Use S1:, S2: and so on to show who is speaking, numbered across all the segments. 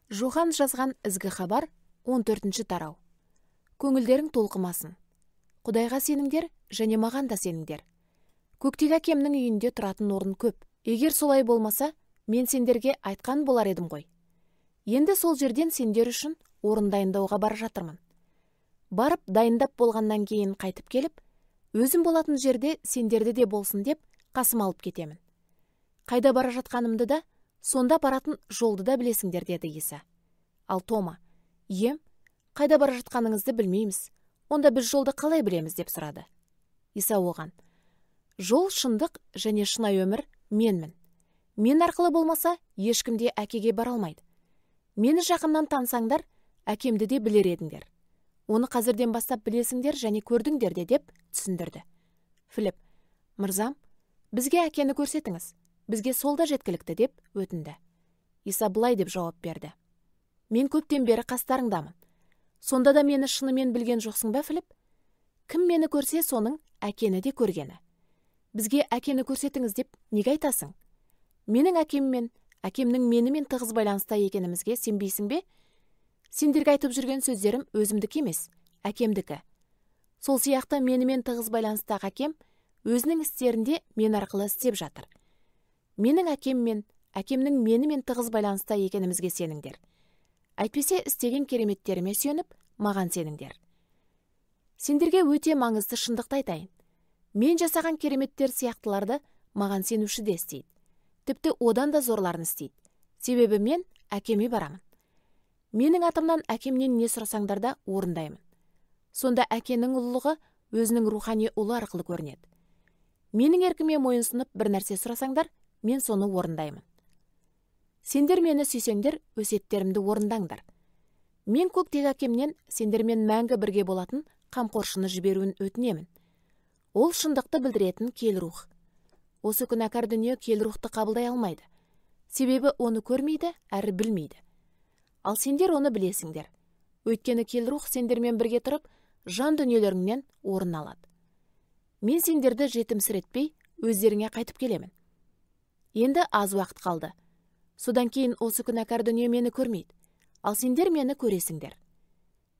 S1: Жохан жазған ізгі хабар, 14 тарау. Көңілдерің толқымасын. Құдайға сеніңдер және маған да сеніңдер. Көктегі әкемнің үйінде тұратын орын көп. Егер солай болмаса, мен сендерге айтқан болар едім ғой. Енді сол жерден сендер үшін орын дайындауға бара жатырмын. Барып дайындап болғаннан кейін қайтып келіп, өзім болатын жерде сендерді де болсын деп қасыма алып кетемін. Қайда бара жатқанымды да, сонда баратын жолды да білесіңдер, деді Иса. Ал Тома: «Ием, қайда бара жатқаныңызды білмейміз, онда біз жолды қалай білеміз?» деп сұрады. Иса оған: «Жол, шындық және шынайы өмір менмін. Мен арқылы болмаса, ешкім де әкеге бара алмайды. Мені жақыннан танысаңдар, әкемді де білер едіңдер. Оны қазірден бастап білесіңдер және көрдіңдер де», деп түсіндірді. Филипп: «Мырзам, бізге әкені көрсетіңіз, бізге сол да жеткілікті», деп өтінді. Иса былай деп жауап берді: «Мен көптен бері қастарыңдамын. Сонда да мені шынымен білген жоқсың ба, Филипп? Кім мені көрсе, соның әкені де көргені. Бізге әкені көрсетіңіз деп неге айтасың? Менің әкеммен, әкемнің менімен тығыз байланыста екенімізге сенбейсің бе? Сендерге айтып жүрген сөздерім өзімдікі емес, әкемдікі. Сол сияқты менімен тығыз байланыстағы әкем өзінің істерінде мен арқылы істеп жатыр. Менің әкеммен, әкемнің менімен тығыз байланыста екенімізге сеніңдер. Әйтпесе істеген кереметтеріме сүйеніп, маған сеніңдер. Сендерге өте маңызды шындықты айтайын. Мен жасаған кереметтер сияқтыларды маған сенуші де істейді. Тіпті одан да зорларын істейді. Себебі мен әкеме барамын. Менің атымнан әкемнен не сұрасаңдар да орындаймын. Сонда әкенің ұлылығы өзінің рухани ұлы арқылы көрінеді. Менің еркіме мойынсұнып бір нәрсе сұрасаңдар, мен соны орындаймын. Сендер мені сүйсеңдер, өсиеттерімді орындаңдар. Мен көктегі әкемнен сендермен мәңгі бірге болатын қамқоршыны жіберуін өтінемін. Ол шындықты білдіретін киелі рух. Осы күнәкар дүние киелі рухты қабылдай алмайды. Себебі оны көрмейді әрі білмейді. Ал сендер оны білесіңдер. Өйткені киелі рух сендермен бірге тұрып, жан дүниелеріңнен орын алады. Мен сендерді жетімсіретпей, өздеріңе қайтып келемін. Енді аз уақыт қалды. Содан кейін осы күнәкар дүние мені көрмейді. Ал сендер мені көресіңдер.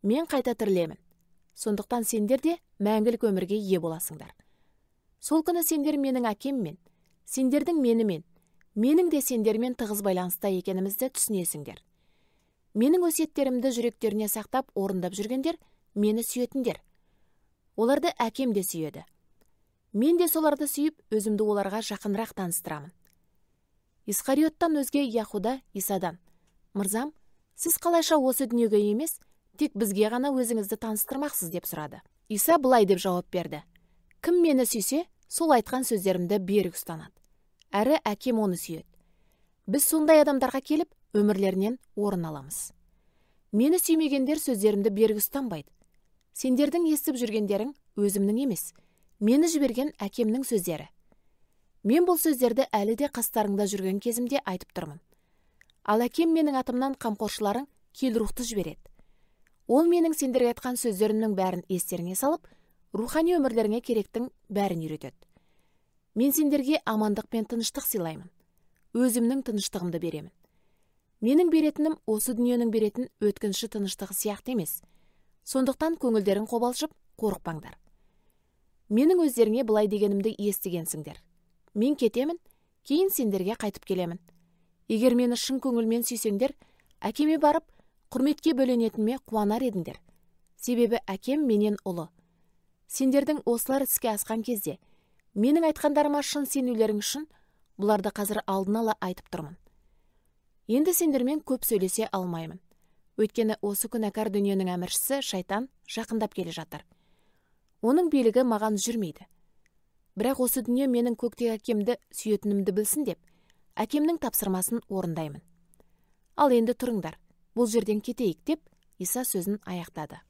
S1: Мен қайта тірілемін. Сондықтан сендер де мәңгілік өмірге ие боласыңдар. Сол күні сендер менің әкеммен, сендердің менімен, менің де сендермен тығыз байланыста екенімізді түсінесіңдер. Менің өсиеттерімді жүректеріне сақтап орындап жүргендер мені сүйетіндер. Оларды әкем де сүйеді. Мен де соларды сүйіп, өзімді оларға жақынырақ таныстырамын. Исқариоттан өзге Яхуда Исадан: «Мырзам, сіз қалайша осы дүниеге емес, тек бізге ғана өзіңізді таныстырмақсыз?» деп сұрады. Иса былай деп жауап берді: «Кім мені сүйсе, сол айтқан сөздерімді берік ұстанады. Әрі әкем оны сүйеді. Біз сондай адамдарға келіп, өмірлерінен орын аламыз. Мені сүймегендер сөздерімді берік ұстанбайды. Сендердің естіп жүргендерің өзімнің емес, мені жіберген әкемнің сөздері. Мен бұл сөздерді әлі де қастарыңда жүрген кезімде айтып тұрмын. Ал әкем менің атымнан қамқоршыларың киелі рухты жібереді. Ол менің сендерге айтқан сөздерімнің бәрін естеріңе салып, рухани өмірлеріңе керектің бәрін үйретеді. Мен сендерге амандық пен тыныштық сыйлаймын. Өзімнің тыныштығымды беремін. Менің беретінім осы дүниенің беретін өткінші тыныштығы сияқты емес. Сондықтан көңілдерің қобалжып, қорықпаңдар. Менің өздеріңе былай дегенімді естігенсіңдер. Мен кетемін, кейін сендерге қайтып келемін. Егер мені шын көңілмен сүйсеңдер, әкеме барып, құрметке бөленетініме қуанар едіңдер. Себебі әкем менен ұлы. Сендердің осылар іске асқан кезде, менің айтқандарыма шын сенулерің үшін бұларды қазір алдын ала айтып тұрмын. Енді сендермен көп сөйлесе алмаймын. Өйткені осы күнәкар дүниенің әміршісі шайтан жақындап келе жатыр. Оның билігі маған жүрмейді. Бірақ осы дүние менің көктегі әкемді сүйетінімді білсін деп, әкемнің тапсырмасын орындаймын. Ал енді тұрыңдар, бұл жерден кетейік, деп Иса сөзін аяқтады.